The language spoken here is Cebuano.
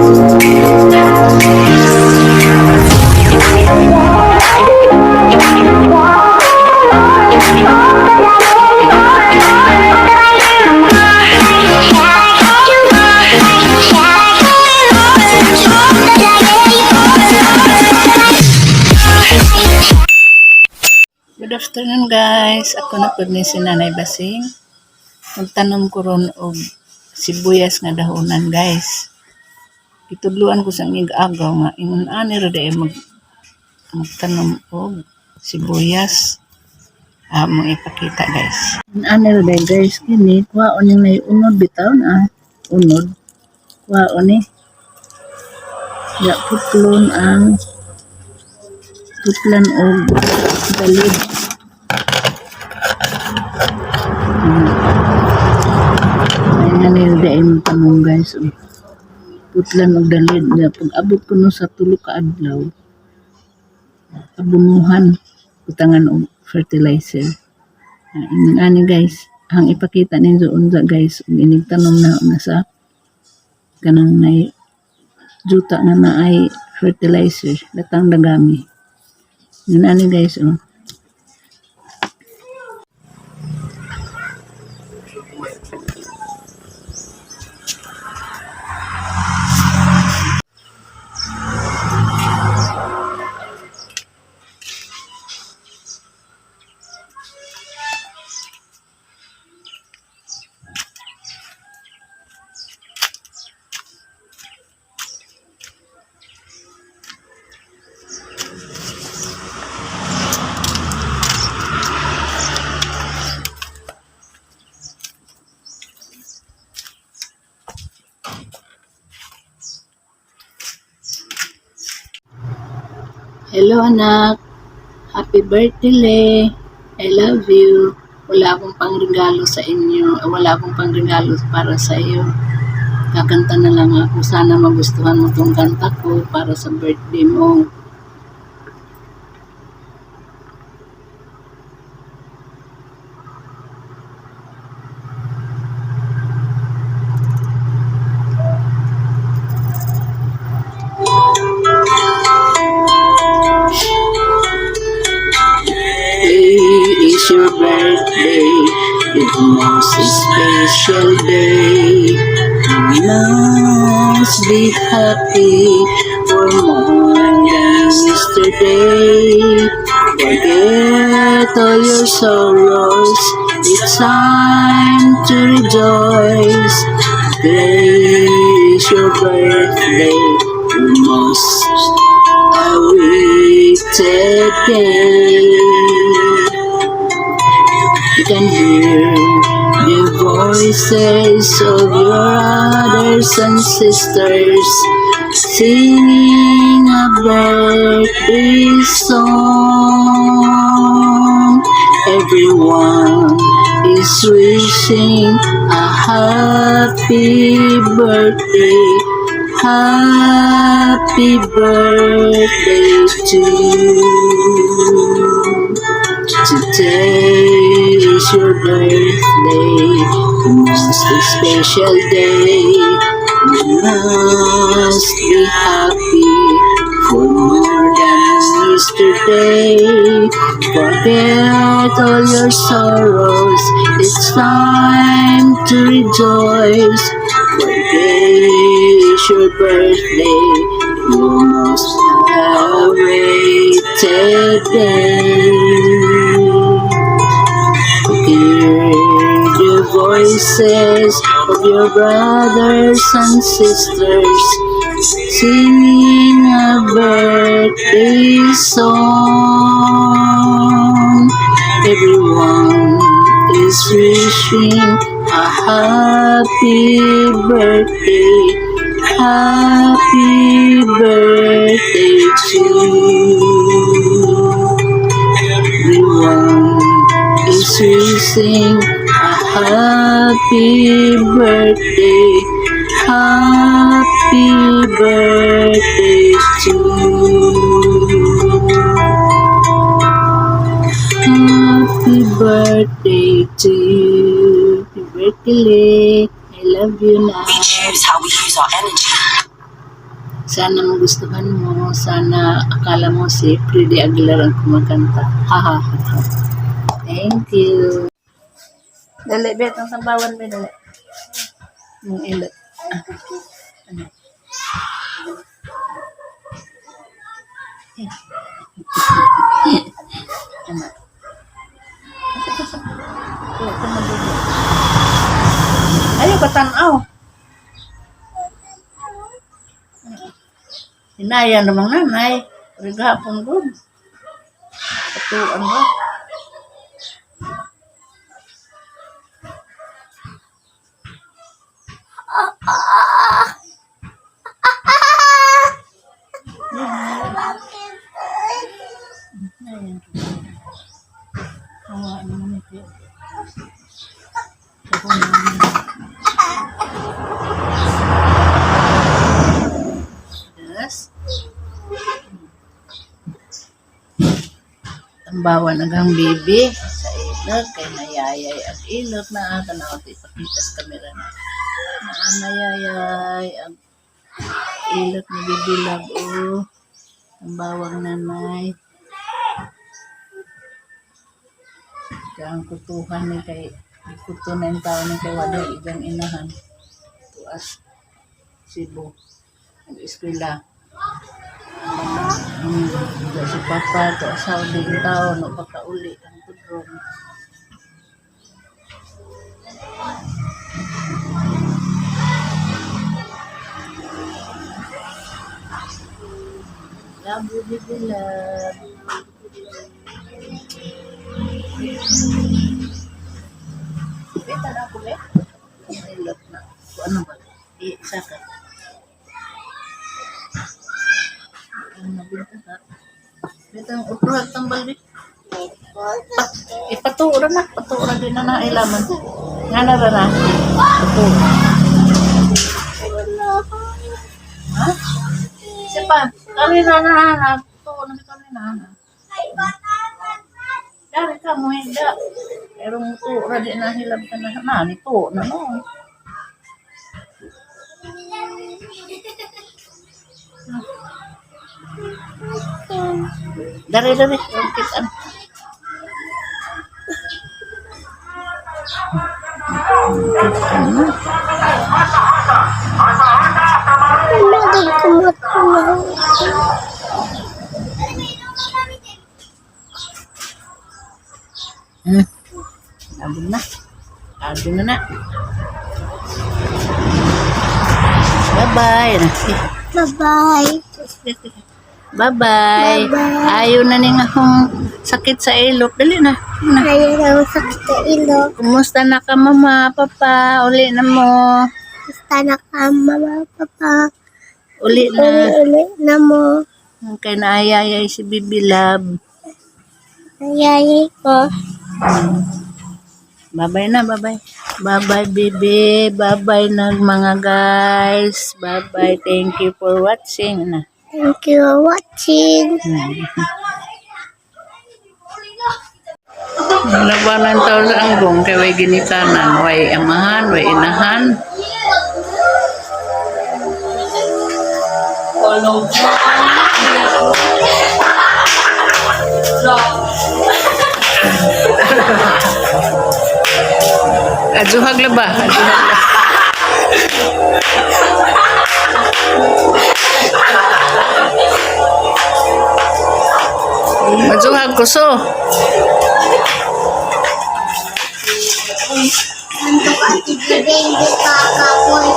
Good afternoon, guys. Ako na pud ni si Nanay Basing. Magtanom ko ron og sibuyas nga dahonan, guys. Gitudloan ko sa ig-agaw nga ingon ani ra diay magtanom og sibuyas. Among ipakita, guys. Ani ra diay, guys, kini kuhaon ning nay unod bitaw na unod. Kuhaon ni. Ya putlon ang putlan og dalid. Ay nga ni diay mo guys. Oh. Putlan og dalid nga pag abot kuno sa 3 ka adlaw, abunuhan, butangan og fertilizer. Ingon ani, guys, ang ipakita ninyo unsa, guys, ug inig tanom na na sa kanang nay juta nga naay fertilizer, latang dagami. Ingon ani, guys, oh. Hello, anak. Happy birthday, Le. I love you. Wala akong pangregalo sa inyo. Wala akong pangregalo para sa iyo. Kakanta na lang ako. Sana magustuhan mo tong kanta ko para sa birthday mo. Today is your birthday, the most special day. You must be happy for more than yesterday. Forget all your sorrows, it's time to rejoice. Today is your birthday, the most awaited day. You can hear the voices of your brothers and sisters singing a birthday song. Everyone is wishing a happy birthday. Happy birthday to you. Today is your birthday, the most special day. You must be happy for more than yesterday. Forget all your sorrows, it's time to rejoice. For today is your birthday, you most awaited day. Hear the voices of your brothers and sisters singing a birthday song. Everyone is wishing a happy birthday, happy birthday to you. Everyone is wishing a happy birthday, happy birthday to you. Happy birthday to you. Happy birthday, Le. I love you We now. Choose how we use our energy. Sana magustuhan mo. Sana akala mo si Freddie Aguilar ang kumakanta. Ha ha ha ha. Thank you. Dali, bet. Ang sambawan, bet. Dali. Ang ilot. Ano? Ano? Ayaw ka tanaw. Hinaya namang nanay. Rigapon gud. Patuan ba? Ayan. Awa naman ito. Ako naman. Yes. Tambawan agang bibi sa ilog kay nayayay ang ilog na tanaw ipakita sa kamera na naa nayayay ang ilog ni Bibi Love, oh, ang bawang nanay. Kaya ang kutuhan ni kay kuto na yung tao ni kay wala igang inahan tuas Cebu nag-eskwela. Si Papa to Saudi ang tao no pagkauli ang kudron. Love you, baby love. Beta na ako, eh. Ang ilot na. Kung ano ba? Isa ka. Ang nabinta ka. Beta ang utro at tambal di. Ipatuura na. Patuura din na nailaman. Nga na ra na. Patuura. Ha? Isa pa. Kami na na na. Patuura na kami na na. Dari ka mo hinda. Pero mutuura di na hilab ka na. Na, nito na no. Dari, dari. Kitaan. Ano? Abog na. Abog na na. Bye-bye. Bye-bye. Bye-bye. Bye-bye. Ayaw na ning akong sakit sa ilok. Dali na. Dali na. Ayaw na akong sakit sa ilok. Kumusta na ka, mama, papa? Uli na mo. Basta na ka, mama, papa. Uli na. Uli-uli na mo. Kay naayayay si Bibi Love. Ayayay ko. Bye-bye na, bye-bye. Bye-bye, baby. Bye-bye na mga guys. Bye-bye. Thank you for watching. Na. Thank you for watching. Labanan tao sa anggong kay way ginikanan, way amahan, way inahan. Adjuhag la ba? Adjuhag la. Adjuhag kuso. Antok ati bebe, hindi ka kapoy.